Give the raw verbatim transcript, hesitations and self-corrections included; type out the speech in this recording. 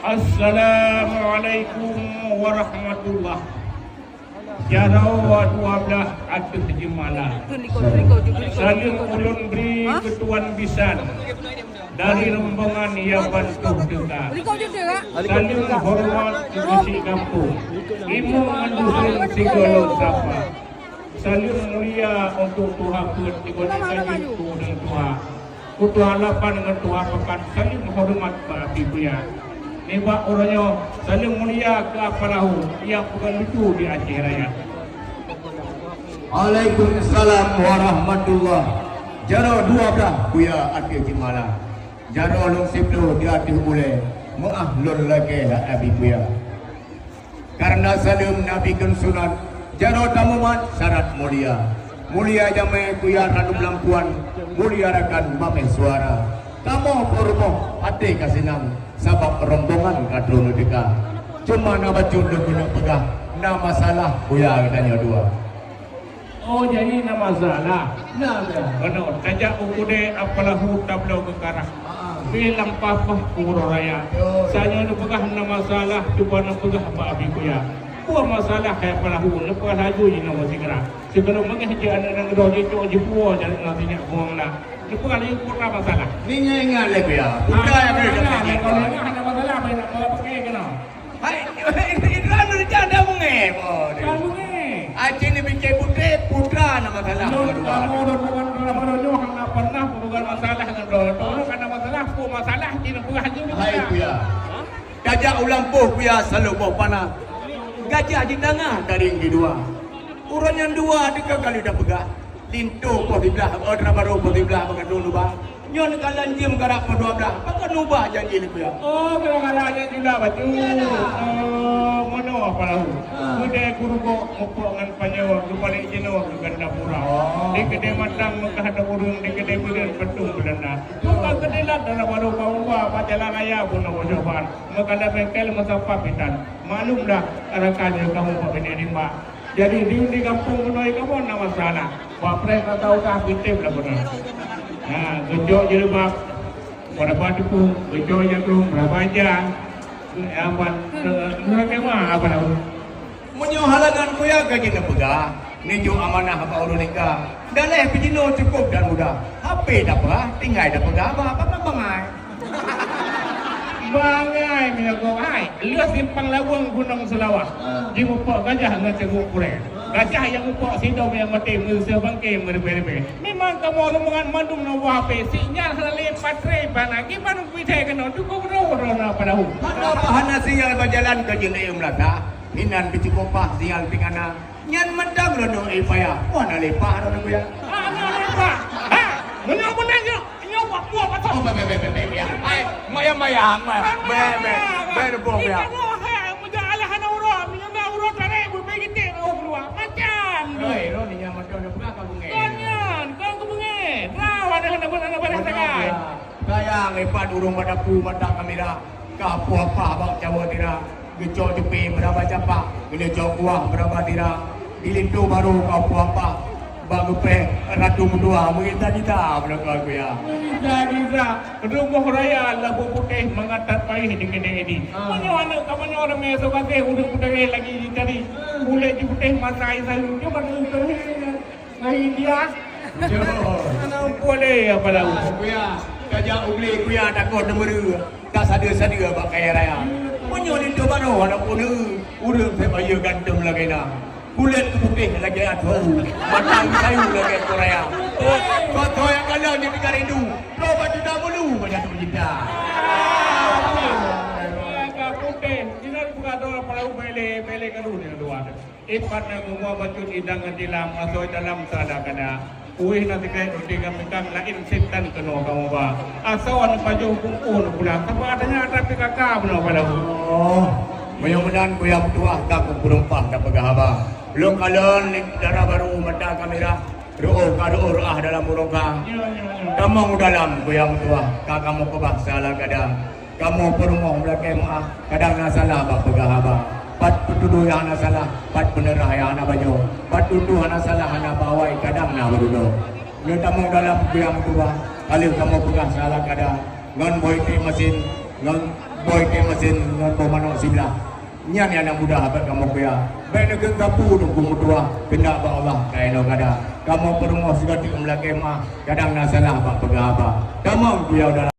Assalamualaikum warahmatullah. Jaroe dua blaih ateueh jeumala. Saleuem ulôn bri keu tuan bisan dari rombongan nyang bantuh teuka. Saleuem horeumat keu keuchik gampông, imum ngon dusun sigohlom sapa. Saleuem mulia untuk tuha peuet, ibarat laju keu ureueng tuha. Keu tuha lapan ngon tuha pakan, saleuem horeumat bak Abi Buya. Nibak uroe nyoe, saleuem mulia keu Apa Lahu nyang peugah lucu di Aceh Raya. Waalaikumsalam warahmatullah. Jaroe dua blaih Buya ateueh jeumala. Jaroe lôn siploh di ateueh ulée, meuáh lôn lakée hai Abi Buya. Kareuna saleuem Nabi kheun sunat, jaroe tamumat syarat mulia. Mulia jamé kuya randum lampuan, mulia rakan mamèh suara. Kamoe peurumoh até ka sinang, sabab rombongan ka trôh neuteuka. Cuma na bacut lôn keuneuk peugah, na masalah kuya geutanyoe dua. Oh, jadi na masalah. Na, na. Keunoe, tajak u keudè Apa Lahu tabloe geukarah. Ah. Pih lam paih-paih uroe raya. Betul. Sanyoe neupeugah na masalah, cuba neupeugah bak Abi Kuya. Peue masalah hai Apa Lahu, neupeugah laju jinoe sigra. Sigohlom beungèh jih aneuk nanggroe jicok jipuwoe jaroe na sinyak buang lah. Neupeugah laju peue masalah. Ni ingat lé Kuya. Peue nyang keuneuk jadi? Kalau ingat ada masalah, apa nak bawa pakai keunoe? Hai, Indra Nurjan dah mungé, boh. Dah mungé. Aceh ni bikin putih, putra nama salah. Lôn kamoe rombongan dalam nyoe hana pernah bukan masalah ngon droe. Droe hana masalah, peue masalah, cina peugah je. Hai, Kuya. Gajah ulang poh, Kuya, selalu boh panah. Gajah di tengah, taring di dua. Ureueng nyang dua, tiga kali dah peugah. Linto poh siblah, oh, Dara Barô poh siblah, bak kandông nuba. Nyoe neukalon jeuem karab poh dua blah, bak kandông nuba janji lé Kuya. Oh, gara-gara nyan jula bacut. Oh, meunoe Apa Lahu. Ah. Keudè Gurugok mupok ngon Panyoe, geupalék jinoe keu Gandapura. Oh. Di keudè Matang meukah ada ureueng, di keudè Meureueng patung Beulanda. Buka keudè lam Dara Barô ka uba, bak jalan raya bunoe boh jaban. Meukalam bengkel meusapa pitan. Maklum dah, rakan nyoe kamoe bak binéh rimba. Jadi, di, di gampông keunoe kamoe na masalah. Wapres ka tahu dah, pitem lah beuna. Ha, geucok jilbab, beuraba teupeu, geucok jaroe, beuraba jang. Aman, eh, murah kemah, apa nama? Meunyoe halangan Kuya ka jeuet neupeugah, neujok amanah bak ureueng nika. Daleh pih jinoe cukup dan mudah. Hapé tapeugah, tinggai tapeugah, bah, apa bangai? Bangai meunyoe gob hai, lheueh simpang Laweueng Gunong Seulawah. Ah. Jimupok gajah ngon teungku kurèe. Gajah nyang mupok sidom nyang maté meuseu bangké meuribèe-ribèe. Memang kamoe rombongan mandum na buah H P, sinyal hana lé, baterai ban, kiban bidai keunoe, cukup droe droe na Apa Lahu. Hana pah hana sinyal bak jalan ka jeuet lé meulata. Inan beucukup pah sinyal pih hana. Nyan mantong droeneuh, eh, payah. Wah, na lé pah droeneuh, Kuya. Ah, na lé pah. Ha, meunyoe meunan nyoe, nyoe buah, buah patong. Oh, bèk, bèk, bèk, bèk, bèk, ya. Ai, mayang, mayang, mayang. Bèk, bèk, bèk, bèk, bèk, ya. Ai, meunyoe alah hana uroe, meunyoe na uroe tarek, bèk, bèk, iték, oh, keuluwa. Macam tu. Oi, droeneuh nyan mantong, dah peugah ka beungèh. Kon nyan, kon keu beungèh. Rawa dah hana, hana bareh sagai. Sayang, eh, pat ureueng bak dapu mata kamera. Ka puah pah bak cawa tira. Geucok jupe beuraba capak. Geucok kuah beuraba tira. Di linto barô ka puah pah. Bak geupèh ratu meutuah. Meugita-gita beulakon Kuya. Meugita-gita. Rumoh raya labu putéh mangat that paih di keudè di. Ah. Meunyoe aneuk kamoe nyoe ramè soe gaséh ureueng putôh lagi jicari. Ah. Kulét jih putéh mata isai. Cuba teuntèe. Ngon India. Betul. Hana upue lé Apa Lahu. Ah, Kuya, tajak u glé Kuya takot neumeureu. Tasadeue-sadeue bak kayèe raya. Meunyoe linto barô hana peuneue, ureueng sép bayeue ganteng lagèe na. Kulét keu putéh lagèe athô, mata sayue lagèe Korea. Soe-soe nyang kalon jeuet tinggai rindu, droe bak juta bulu, bak jatuh cinta. Ka putéh, jinan buka droe Apa Lahu bèlè, bèlè karu di luwa. Ipat na geumoe bacut idang ngon tilam, asoe dalam salah kada. Ueh na tikèe ruti ngon mikang laén setan keunoe kamoe ba. Asoe na pajoh bungkôh na pulang. Saba tanya atra P K K bunoe Apa Lahu. Oh, meunyoe meunan Kuya meutuah ka kupeurumpah tapeugah haba. Lôn kalon lé dara barô mata kamera. Reuôh ka reuôh reuah dalam ureueng ka. Ya, ya, ya. Tamong u dalam Kuya meutuah ka kamoe keubah salah kada. Kamoe peurumoh meulakèe meu'ah, kadang na salah bak peugah haba. Pat peutudoh nyang hana salah, pat peuneurah nyang hana bajoe, pat tutoe hana salah hana bak awai, kadang na beududoe. Nyoe tamong dalam peue nyang meukeubah, ka lheueh kamoe peugah salah kada, ngon boh iték masin, ngon Boy teumasén ngon boh manok siblah. Nyan nyang na mudah bak kamoe kuya. Bèk neukheun sapeue teungku meutuah, keundak bak Allah ka inoe gada. Kamoe peurumoh sigoe teuk meulakèe meu'ah, kadang na salah bak peugah haba. Tamong kuya udara.